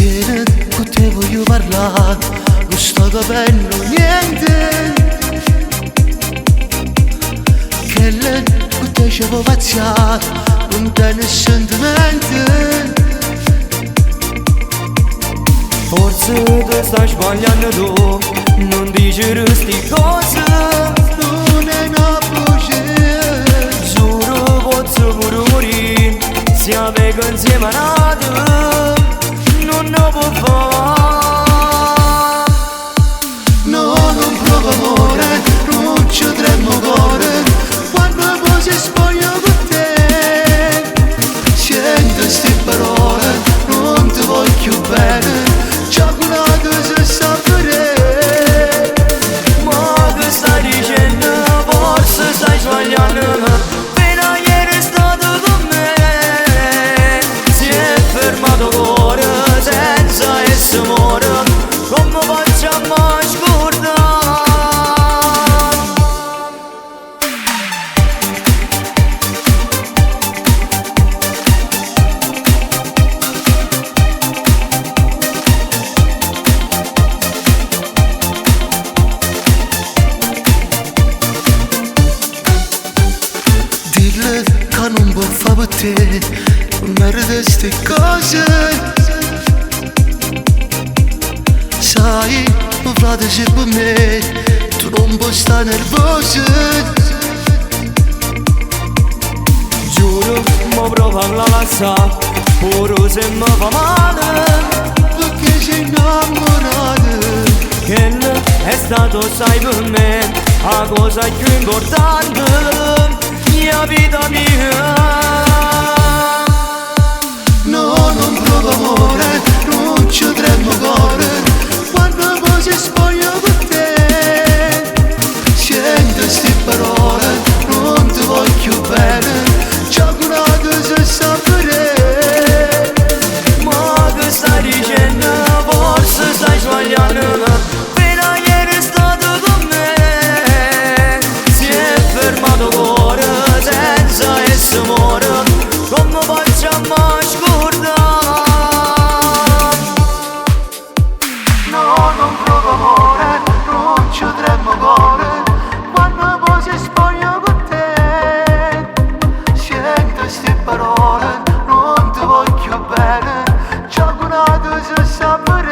Tieni, cu te voglio parlà, nun sto capendo niente. Che cu te ci può pazziare, non tiene sentimenti. Forse ti stai sbagliando tu, non dici sti cose. Non è una bugia. Giuro posso pure morire, se la vedo insieme a n'ato, non ne può fare. No, non provo amore, non ci tremo cuore, quando poi si spoglia con te. Sento queste parole, non ti voglio bene, già con altro si sa vedere. Ma che stai dicendo? Forse stai sbagliando. Appena ieri è stato con me, si è fermato cuore senza essere muore. Come facciamo a scordare? Dille che non può fare per te, non merita ste cose. Sai, mio frate se per me, tu non puoi stare nervoso. Giuro, mo provo a lasciare, pure se mi fa male. Perché sei innamorato. Che è stato sai per me la cosa più importante, mia vita mia. No, non provo amore, non ci tremo cuore, quando poi si spoglia con te. Sento queste parole, non ti voglio bene, già con altro si sa vedere. Ma che stai dicendo? Forse stai sbagliando. Appena ieri è stato con me, si è fermato cuore senza essere muore. Come facciamo a scordare? No, non provo amore, non ci tremo cuore, quando poi si spoglia con te. Sento queste parole, non ti voglio bene, già con altro si sa vedere.